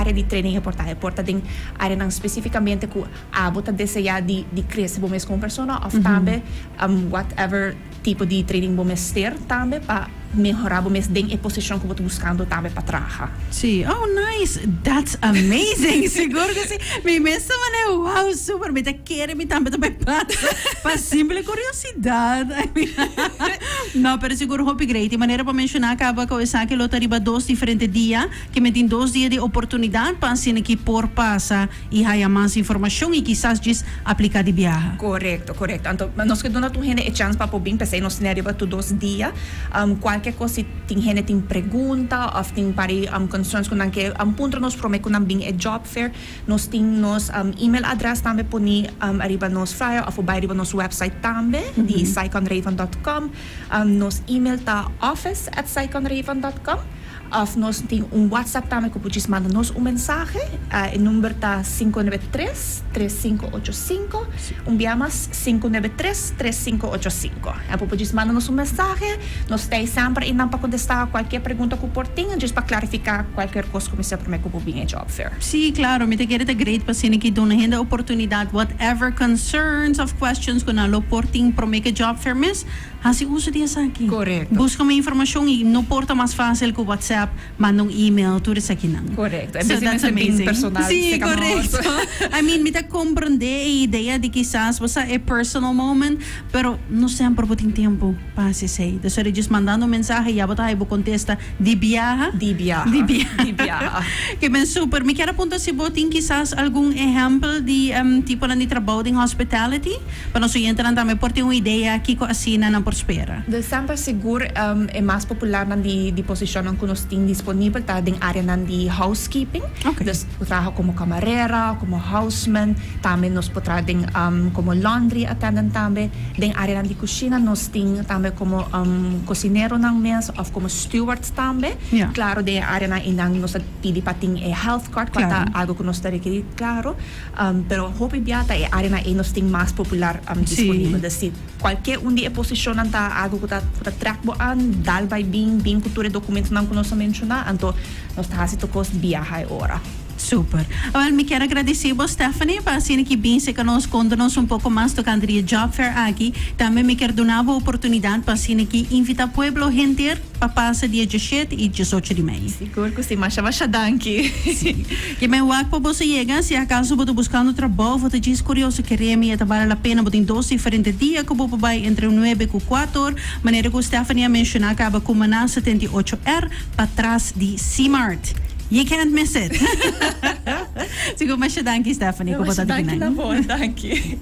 area di training e por ta. E por ta den areanan specificamente cu abo ta desea di di crece bo mes como persona of tambe whatever tipo di training bo mester tambe pa mehora bo mes den e posicion cu bo ta buscando tambe pa traha. Sí, oh nice, that's amazing, sigur cu si, mi mes ta manera wow super, mi ta kere mi tambe ta bay pasa pa simple curiosidad, I mean no pero sigur hopi great, y manera bo menciona caba cu esaki lo ta riba dos diferente dia, ke men tin dos dia di oportunidad pa asina ki por pasa y haya mas informacion y kisas djis aplica di biaha. Corecto, corecto. Anto nos ke duna tur hende e chance pa por bin, p'esey nos tene riba tur dos dia. Cualkier cos si tin hende tin pregunta of tin par di concerns cu nan ke puntra nos prome cu nan bin e job fair, nos tin nos email address tambe poni ariba nos flyer of por bay riba nos website tambe di saiconraven dot com. Nos email ta office at saiconraven dot com. Of nos tin un WhatsApp tambe ku por djis manda nos un mensahe. E number ta 593 3585. Un bia mas, 593 3585. E por por djis manda nos un mensahe. Nos ta ei semper einan pa kontestá kualkier pregunta ku por tin, djis pa klarifiká kualkier kos ku mester promé ku bo bin e job fair. Sí, klaro, mi ta kere ta great pa asina ki duna hende oportunidat whatever concerns of questions ku nan lo por tin promé ku e job fair mes. Hasi uso di esaki. Korekto. Buska un informashon i no por ta mas fásil ku WhatsApp, manda un email, tur esakinan. Korekto. En bes di mester bin personal Sí, seka nos. korekto. I mean, mi ta komprendé e idea di kisas bo sa e personal moment, pero no semper bo tin tempu pa hasi esei. Dus ora djis mandando un mensahe ya bo ta haña bo kontesta di biaha. Di biaha. Di biaha. Di biaha. Ke ben super. Mi kier a puntra si bo tin kisas algun ehèmpel di tiponan di trabou den hospitality? Pa nos oyentenan tambe por tin un idea kiko asina nan por spera. De semper sigur e mas popularnan di di posishonnan ku nos tin disponibel ta den areanan di housekeeping. Dus por traha komo kamarera, komo houseman, tambe nos por traha den komo laundry attendant tambe. Den areanan di kushina nos tin tambe komo kosineronan mes òf komo stewards tambe. Klaro den e areanan einan nos ta pidi pa tin e health card ku ta algu ku nos ta rekerí klaro. Pero hopi bia ta e areanan ei nos tin mas popular disponibel. Dus si kualke un di e posishonnan ta algu ku ta ku ta trèk bo an, dal bai bin, bin ku tur e dokumentonan ku nos a menshoná, anto nos ta hasi tur kos biaha e ora. Super. Awel, mi kier a gradisí bo, Stephanie, pa asina ki bin serka nos konta nos un poko mas tokante di e job fair aki. Tambe mi kier duna bo oportunidat pa asina ki invitá pueblo henter pa pasa dia diesshete i diesocho di mei. Sigur ku si, masha masha danki. Si. Ke men wak pa boso yega, si akaso bo ta buskando trabou of bo ta djis kurioso kere mi e ta bale la pena bo tin dos diferente dia ku bo por bai entre nuebe ku kuator, manera ku Stephanie a menshoná kaba ku Maná 78 R patras di Simart. You can't miss it! Sigur masha danki Stephanie ku bo ta Masha di danki binan. na bo, danki.